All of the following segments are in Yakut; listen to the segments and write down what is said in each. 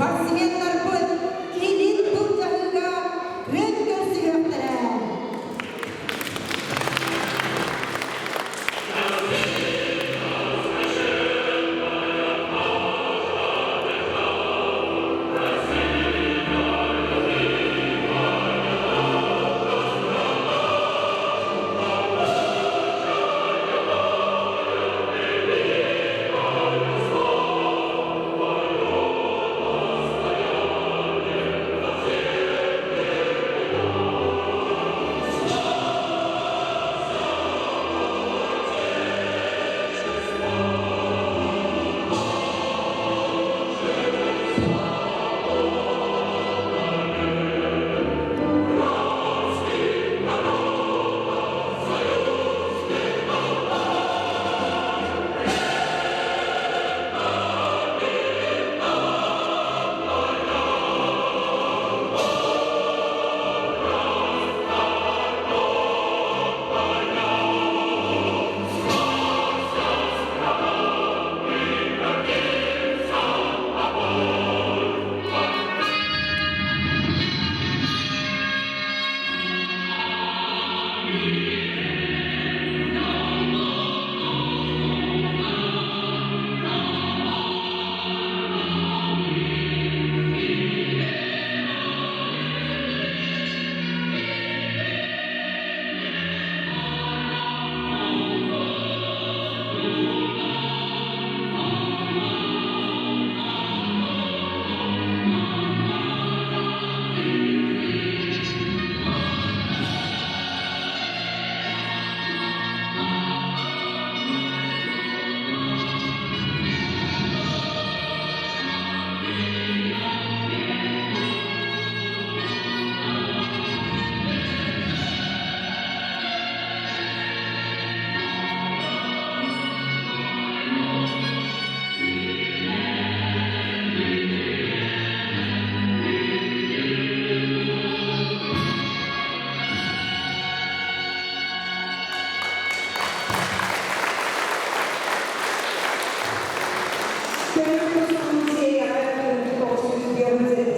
Спортсменнарбыт илин былдьаһыыга күөн көрсүһүөхтэрэ.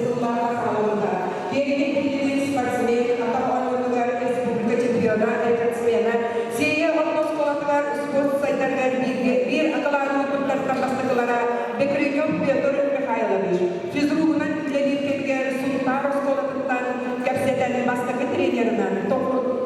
Сыллааҕы саҕаламмыта. Киэҥник биллибит спортсмен, атах оонньуутугар республика чемпиона, рекордсмена, Сиэйэ орто оскуолатыгар спорт сайдарыгар бииргэ биир акылаатын туттартан бастакылара Бекренев Петр Михайлович. Физругунан үлэлиир кэмигэр Сунтаар оскуолатыттан кэпсэтэн бастакы тренерынан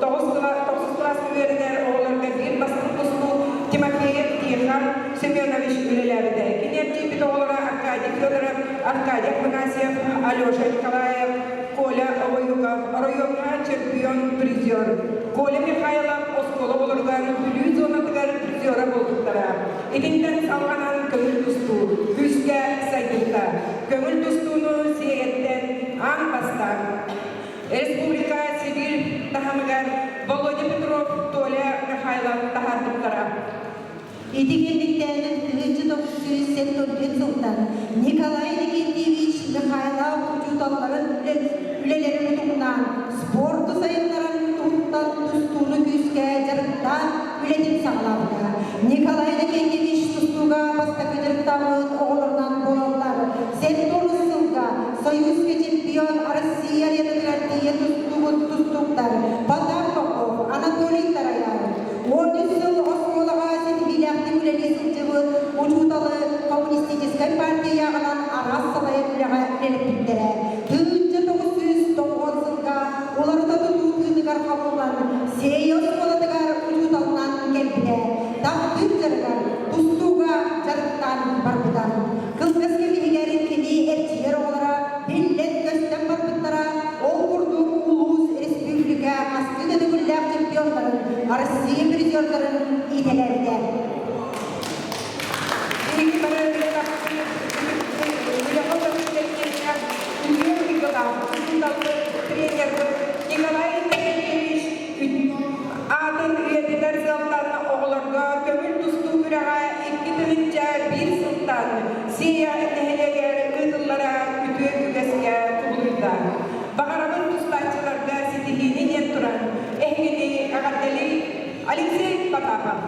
тоҕус кылааска үөрэнэр оҕолорго биир бастыҥ тустуу Тимофеев Тихон Семенович үлэлээбитэ. Кини эрчийбит оҕолоро Аркадий Федоров, Аркадий Афанасьев, Алеша Николаев, Коля Обоюков, оройуоҥҥа чемпион призер. Коля Михайлов оскуола оҕолоругар Бүлүү зонатыгар призера буолбуттара. Итинтэн салҕанан көҥүл тустуу күүскэ сайдыбыта. Көҥүл тустууну сиэйэттэн аан бастаан республика Сибиир таһымыгар Володя Петров, Толя Михайлов таһаарбыттара. Ити кэнниттэн 1974 сылтан Николай Никитьевич Михайлов учууталларын үлэлэрин утумнаан, спорду сайыннаран туһуттан тустууну күүскэ дьарыктаан үлэтин саҕалаабыта. Николай Никитьевич тустууга бастакы дьарыктаабыт оҕолорунан буолаллар. Сэттэ сылга Союзка чемпион Россия аренатыгар тиийэ тустубут тустууктар Потап Попов, Анатолий Тараяров, 13 сыл оскуолаҕа ситиһиилээхтик үлэлии сылдьыбыт учууталы коммунистическай партия ыйааҕынан араас салайар үлэҕэ үлэлэппиттэрэ. 1990 сылга уларыта тутуу тыыныгар хабыллан, Сиэйэ оскуолатыгар учууталынан кэлбитэ. Таптыыр дьарыгар тустууга дьарыктаан барбыта. Кылгас кэм иһигэр кини эрчийэр оҕолоро биллэн-көстөн барбыттара, ол курдук улуус, республика хастыы да төгүллээх чемпионнарын, Россия призердарын иитэлээбитэ. Биһиги бары үлэҕэ үтүө майгылаах учууталбыт, тренербит Николай Иннокентьевич аатын үйэтитэр сыалтан оҕолорго көҥүл тустуу күрэҕэ 2001 сылтан Сиэйэ нэһилиэгэр ыытыллара үтүө үгэскэ кубулуйда. Баҕарабын тустааччыларга ситиһиини диэн туран, эһигини эҕэрдэлии Алексей Потапов.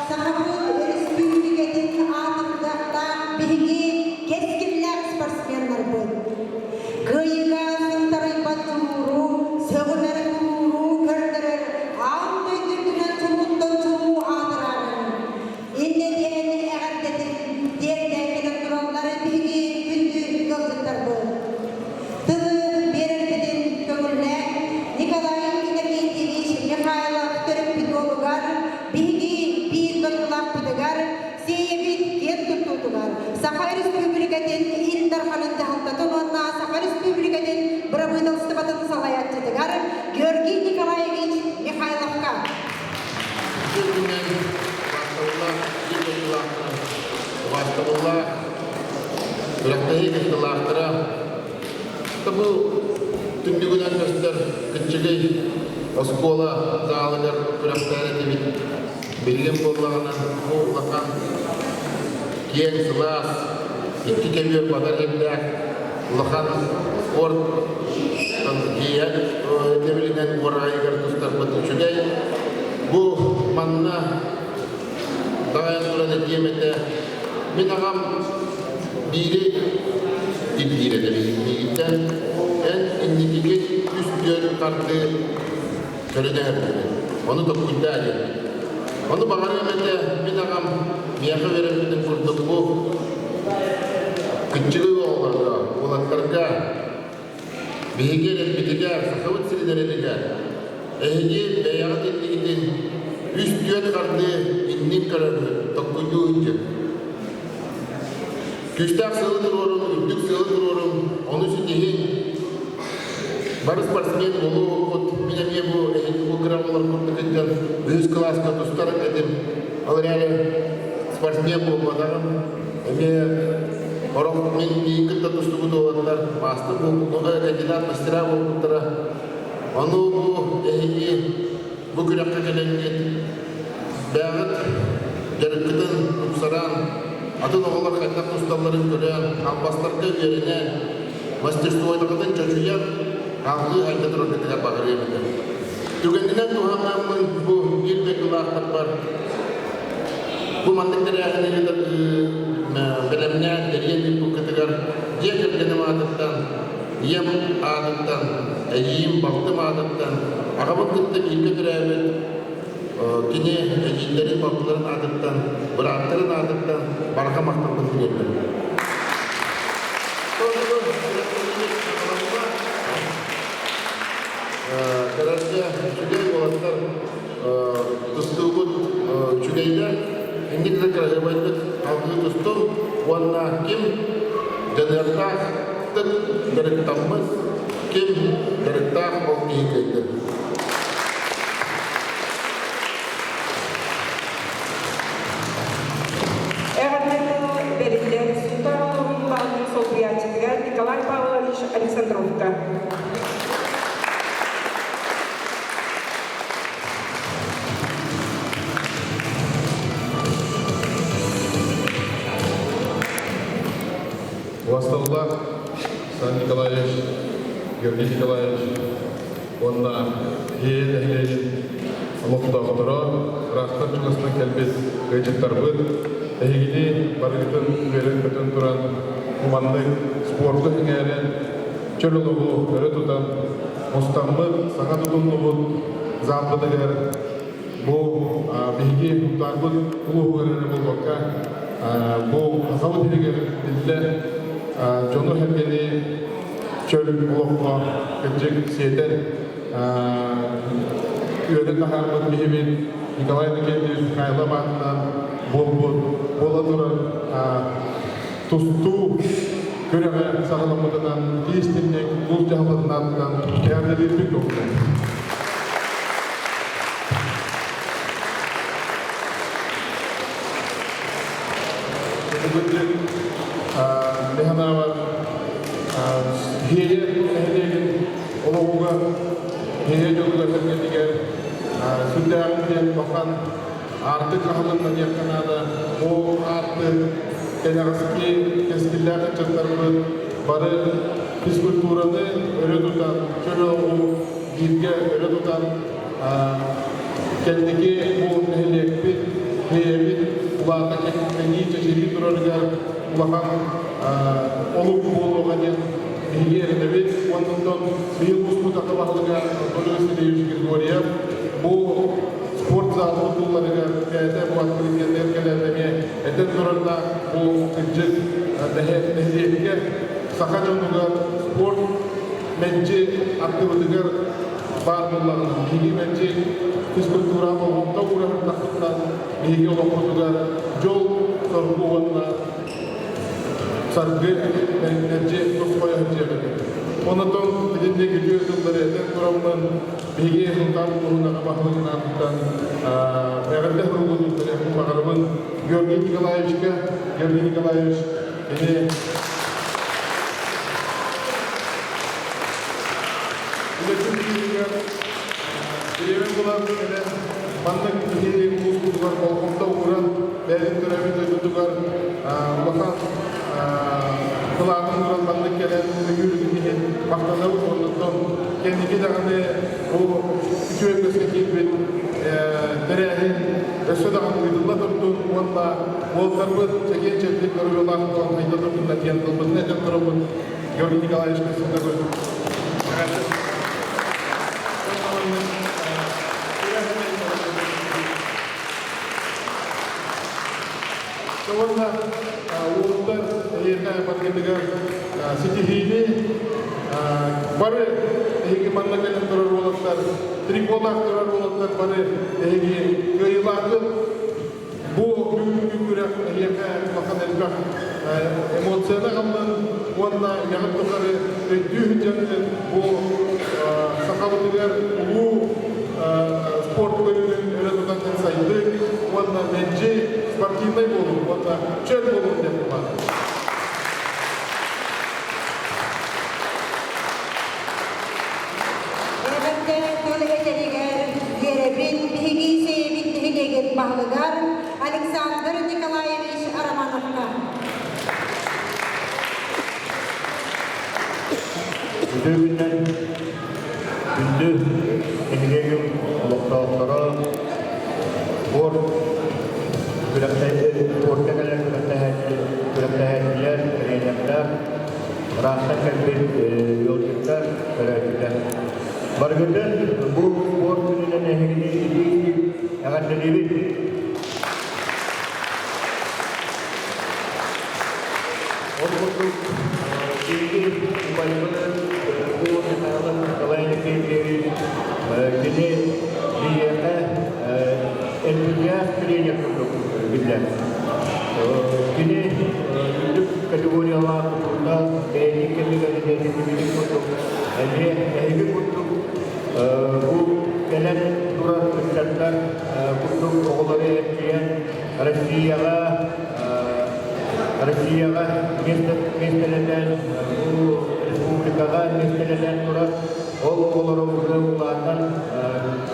Сахабыт Өрөспүүбүлүкэтин аатырдахтаах биһиги кэскиллээх спортсменнарбыт. Кыайыыга сынтарыйбат тулууру, сөҕүмэр тулууру көрдөрөр аан дойду үрдүнэн чулууттан чулуу аатырарын, иннэ диэн эҕэрдэтин тиэрдэ кэлэн тураллар биһиги күндү ыалдьыттарбыт. Тылы биэрэрбитин көҥүллээн Николай Иннокентьевич Михайлов төрөппүт уолугар, биһиги биир дойдулаахпытыгар, Сиэйэбит киэн туттуутугар Саха Өрөспүүбүлүкэтин Ил Дарханын дьаһалтатын уонна Саха Өрөспүүбүлүкэтин Бырабыыталыстыбатын салайааччытыгар Георгий Николаевич Михайловка. Үрдүнэн убаастабыллаах биир дойдулаахтара, убаастабыллаах күрэхтэһии кыттыылаахтара, бу түннүгүнэн көстөр кыччыгый оскуола заалыгар күрэхтэһэр этибит. Билигин буоллаҕына бу улахан киэҥ сылаас, икки көбүөр батар иһиллээх улахан спорт ирдэбилинэн уораҕайыгар тустарбыт үчүгэй. Бу манна даҕайан туран этиэм этэ, мин аҕам биири ирдиир этэ миигиттэн, эн инникигин үс түөрт хардыы көрүнэһэрбит. Ону толкуйдаа диэн. Ону баҕарыам этэ, мин аҕам миэхэ үөрэммитин курдук бу кыччыгый оҕолорго, уолаттарга биһиги эрэлбитигэр, Сахабыт сирин эрэлигэр эһиги бэйэҕит иннигитин үс-түөрт хардыы иннин көрөргүт, толкуйдуу сылдьыҥ. Күүстээх сыалы туруорун, үрдүк сыалы туруорун, ону ситиһиҥ. Бары спортсмен буолуохпут. Мин эмиэ бу эһиги бу кыра оҕолор курдук сылдьан үһүс кылааска тустар этим. Ол эрээри спортсмен буолбатаҕым. Эмиэ орох мин миигин кытта тустубут уолаттар маастар буолбут, кандидат мастера буолбуттара. Ону бу эһиги бу күрэххэ кэлэҥҥит бэйэҕит дьарыккытын тупсаран, атын оҕолор хайдах тусталларын көрөн, албастарга үөрэнэн, мастерствойдаҕытын чочуйан, алгыы айда тураргытыгар баҕарыам этэ. Түгэнинэн туһаҥҥаммын бу биир дойдулаахтарбар бу маннык тэрээһини аатыттан, ийэм аатыттан, эдьиийим балтым аатыттан, аҕабын кытта бииргэ төрөөбүт кини эдьиийдэрин, балтыларын аатыттан, бырааттарын аатыттан барҕа махталбын тириэрдэбин. Көрөргө үчүгэй уолаттар тустуубут үчүгэйдэр, инник да кыраһыабайдык салгыы тустуҥ уонна ким дьаныардаахтык дьарыктаммыт, ким дьарыктаах ол киһи кыайдын. Эҕэрдэ тыл бэриллэр Сунтаар улууһун баһылыгын солбуйааччытыгар Николай Павлович Александровка. Убасталлаах Сан Николаевич, Георгий Николаевич уонна Иэйэ нэһилиэгин олохтоохторо, ыраахтан-чугастан кэлбит ыалдьыттарбыт, эһигини барыгытын үөрэн-көтөн туран куманнык спорду сэҥээрэн, чөл олоҕу өрө тутан, мустаммыт, саҥа тутуллубут залбытыгар бу биһиги Сунтаарбыт улууһугар эрэ буолбакка, бу Сахабыт сиригэр биллэ дьону-сэргэни чөл олоххо кырдьык сиэтэн үөрэн таһаарбыт киһибит Николай Иннокентьевич Михайлов аатынан буолбут буола турар тустуу күрэҕэ саҕаламмытынан итии-истиҥник улуус дьаһалтатын аатынан эҕэрдэлиирбин көҕүлээн. Бүгүн Механавар Хиэйэ нэһилиэгин олоҕугар, Хиэйэ дьонугар сэргэтигэр сүрдээҕин диэн улахан аартык аһылынна диэххэ наада. Бу аартык кэнэҕэски кэскиллээх ыччаттарбыт бары физкультураны өрө тутан, чөл олоҕу бииргэ өрө тутан кэнники бу нэһилиэкпит, бэйэбит улаата кэҥии чэчирии турарыгар улахан олук буолуоҕа диэн биһиги эрэнэбит. Уонна онтон быйыл успут аха баһылыга Анатолий Васильевич Григорьев бу спорт зал тутулларыгар бэйэтэ бу открытиетыгар кэлэн эмиэ этэн турардаах бу кырдьык нэһилиэккэ саха дьонугар спорт мэлдьи аттыбытыгар баар буоллаҕына, биһиги мэлдьи физкультура болҕомто уурарбытынан биһиги олохпутугар дьол, соргу уонна саргы мэлдьи тосхойо сылдьыах этэ. Онотон итинник үтүө тыллары этэн тураммын, биһиги Сунтаар улууһун аҕа баһылыгын аатыттан эҕэрдэ суругун ыытарыахпын баҕарабын Георгий Николаевичка. Георгий Николаевич, кини Үлэтин быыһыгар бириэмэ булан кэлэн маннык киһи улууспутугар болҕомто ууран бэйэтин төрөөбүт дойдутугар улахан кылаатын ууран маннык кэлэн өйүүрүн иһин махтанабыт уонна кэнники даҕаны бу үтүө үгэскэ киирбит тэрээһин өссө даҕаны ыытылла турдун уонна уолтарбыт чэгиэн-чэбдик доруобуйалаах буолан хайда турдуннар диэн тылбытын этэн турабыт. Георгий Николаевич Костянтинович. Уонна уолуттар эһиэхэ баргытыгар ситиһиини бары эһиги манна кэлэн турар уолаттар, триколаах турар уолаттар бары эһиги кыайыылааххыт. Бу бүгүҥҥү күрэх эһиэхэ улахан элбэх эмоцияны аҕаллын уонна үйэҕит тухары өйдүү сылдьаҥҥыт бу сахабытыгар улуу спорт көрүҥүн өрө тутан сайдыы уонна мэлдьи спортивнай буолуҥ уонна чөл буолуҥ диэн баҕарабын. Эҕэрдэ тыл этэригэр үөрэбит биһиги Сиэйэбит нэһилиэгин баһылыгар Александр Николаевич Романовка. Үтүө күннэн күндү нэһилиэгим олохтоохторо, спорт күрэхтэһээччилэр, тренердэр, Ыраахтан кэлбит ыалдьыттар, көрөөччүлэр. Барыгытын бу спорт күнүнэн эһигини итии эҕэрдэлиибит. Ол курдук, биһиги убайбыт бу Михайлов Николай Никифорович кини биһиэхэ энтузиаст тренер курдук биллэр. Кини үрдүк категориялаах тутуллар бэйэтин кэмигэр идэтитибитин курдук эмиэ эһиги курдук бу кэлэн турар ыччаттар курдук оҕолору эрчийэн Россияҕа Россияҕа миэстэлэтэн бу республикаҕа миэстэлэтэн турар ол оҕолору уже улаатан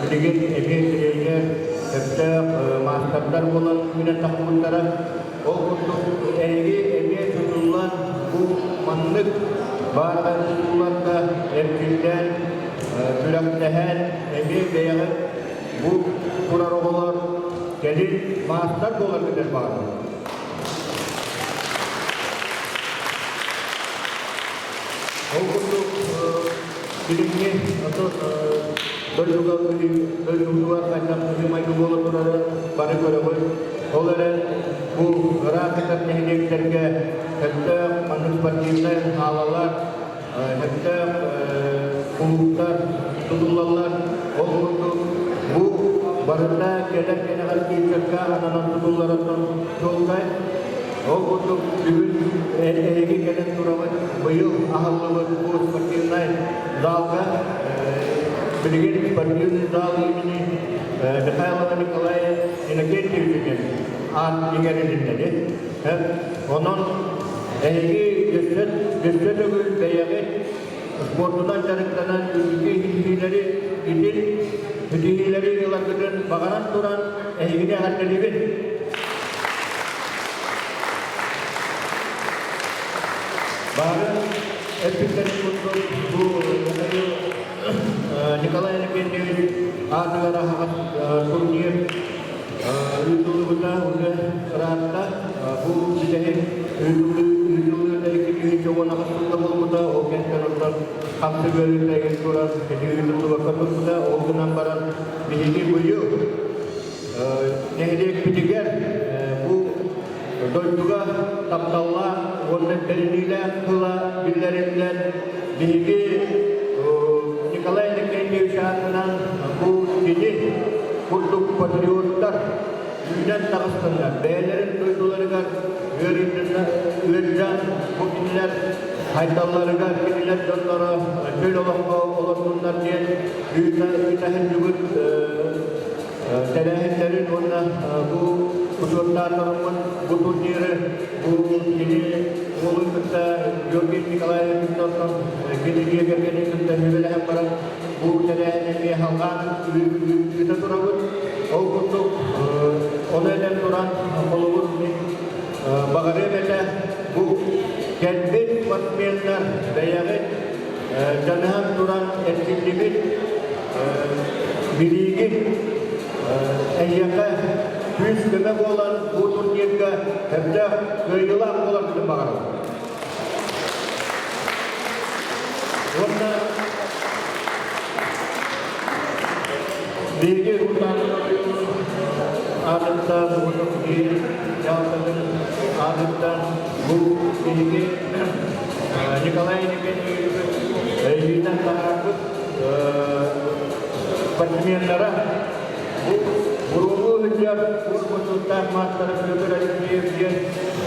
билигин эмиэ тренер сөптөөх маастардар буолан үүнэн тахсыбыттара. Ол курдук эһиги эмиэ тутуллан бу маннык баараҕай тутууларга эрчиллэн, күрэхтэһэн эмиэ бэйэҕит бу турар оҕолор кэлин маастар буоларгытын баҕарабын. Ол курдук билиҥҥи дойдуга дойдубутугар хайдах быһыы-майгы буола турары бары көрөҕүт. Ол эрэн бу ыраах сытар нэһилиэктэргэ сөптөөх маннык спортивнай хаалалар, сөптөөх кулууптар тутуллаллар. Ол курдук бу барыта кэлэр кэнэҕэс ыччакка ананан тутулларыттан чуолкай. Ол курдук бүгүн эһиги кэлэн турабыт быйыл аһыллыбыт бу спортивнай залга билигин спортивный зал имени Михайлова Николая Иннокентьевича аат иҥэрилиннэри. Онон эһиги өссө өссө төгүл бэйэҕит спордунан дьарыктанан үрдүкү ситиһиилэри итин ситиһиилэри ыларгытын баҕаран туран эһигини эҕэрдэлиибин. Бары эппиттэрин курдук бу Михаил Николай Иннокентьевич аатыгар аһаҕас турнир ыытыллыбыта уже ыраатта. Бу бүтэһик ыытыллыыта 2018 сылга буолбута. Ол кэнниттэн оттон хамсык ыарыыта туран ити ыытыллыбакка турбута. Ол гынан баран биһиги быйыл нэһилиэкпитигэр бу дойдуга тапталлаах уонна бэриниилээх тыла биллэриллэн биһиги Николай Иннокентьевич аатынан бу кини курдук патриоттар үүнэн таҕыстыннар, бэйэлэрин дойдуларыгар ыалдьан бу кинилэр хайдалларыгар кинилэр дьонноро чөл олоххо олордуннар диэн ыыта сылдьыбыт тэрээһиннэрин уонна бу учуоттаатарыммын бу турниры бу кини уолун кытта Георгий Николаевич кини дьиэ кэргэнин кытта сүбэлэһэн баран бу тэрээһин эмиэ халҕаан ыыта турабыт. Ол курдук ону этэн туран холобур мин баҕарыам этэ бу кэлбит спортсменнар бэйэҕит дьаныһан туран эрчиллибит билиигит эһиэхэ күүс-көмө буолан бу турнирга сөптөөх кыайыылаах буоларгытын баҕарабын. Уонна биһиги аатыттан уонна дьаһалтатын аатыттан бу биһиги Николай Николаевич өйүүнэн таһаарбыт спортсменнара бу буруолуу сылдьар бочуоттаах маастара Петр Алексеев диэн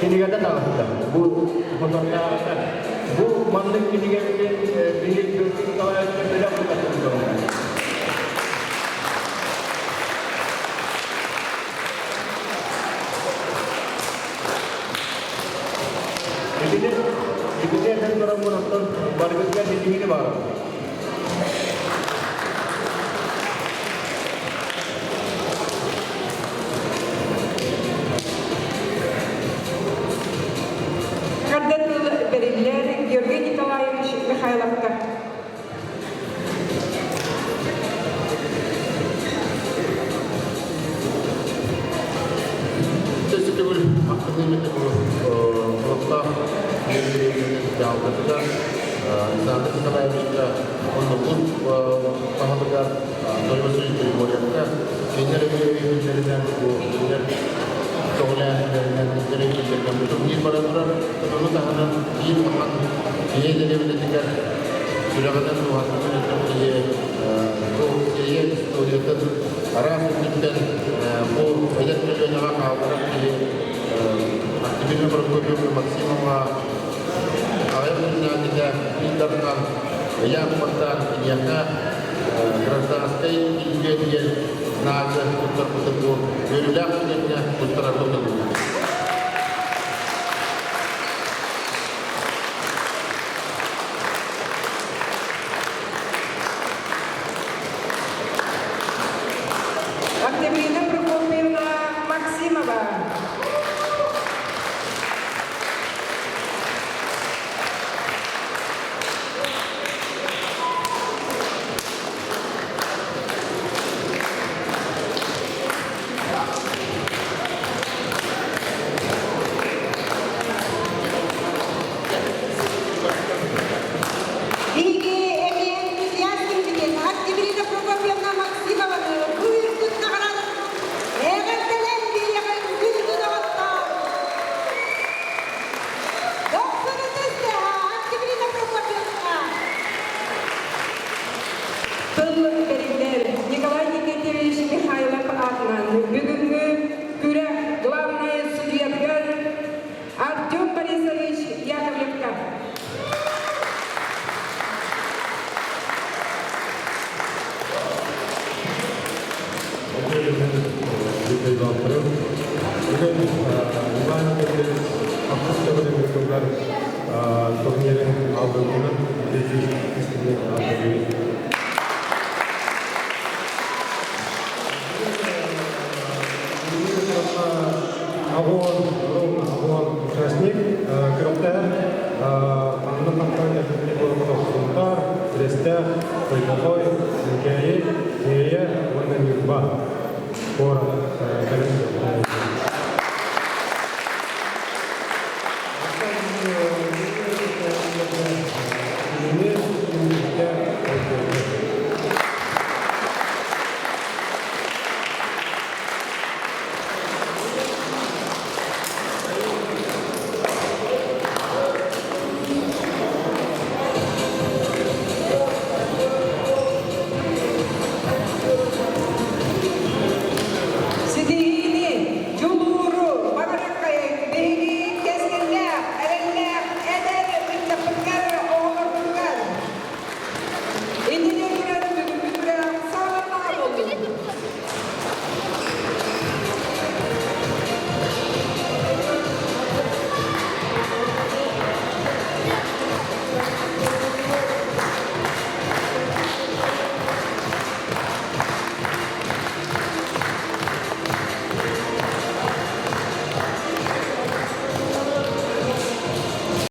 кинигэтэ таҕыста. Бу мотортааҕыта. Бу маннык кинигэбитин биһиги Петр Николаевичка бэлэх тутатыбыт. Итини итини этэн тураммын оттон барыгытыгар ситиһиини баҕарабын. Эҕэрдэ тыл бэриллэр Георгий Николаевич Михайловка. Өссө төгүл махтаныым этэ бу олохтоох дьаһалтатыгар Александр Николаевичка уонна улуус баһылыгар Анатолий Васильевич Григорьевка кинилэр өйөбүллэринэн бу кинилэр көҕүлээһиннэринэн кинилэр өйөбүллэринэн бу турнир бара турар. Ону таһынан биир улахан киһи дэриэбинэтигэр сүрэҕинэн дууһатынан үлэлээх киһи бу киһи историятын араас өттүттэн бу эдэр көлүөнэҕэ хаалларар киһи Октябрина Прокопьевна Максимова аҕыйах күннээҕитэ Ил Дархан ыйаах баттаан киниэхэ гражданскай илгэ диэн знака туттарбытын бу үөрүүлээх түгэҥҥэ туттарарга көҥүллэнэр. Октябрина Прокопьевна Максимова. Биһиги эмиэ энтузиаст киһибитин Октябрина Прокопьевна Максимованы бу үрдүк наҕараадатын эҕэрдэлээн биэриэҕиҥ күндү доҕоттоор! Дохсун ытыс Октябрина Прокопьевна! Тыл бэриллэр Николай Никитевич Михайлов аатынан бүгүҥҥү күрэх главнай судьуйатыгар Артем Борисович Яковлевка. Бүгүн Иван Петрович ахсыс төгүлүн ыытыллар турнирын алдылгынын истинник алдылгын. Агон, ровно Агон участник, күрэхтэһэр манна хампаанньа Сунтаар, Трестэх, Тойбохой, Лүкээйи, Тиэйэ уонна Ньурба куорат кэлэн.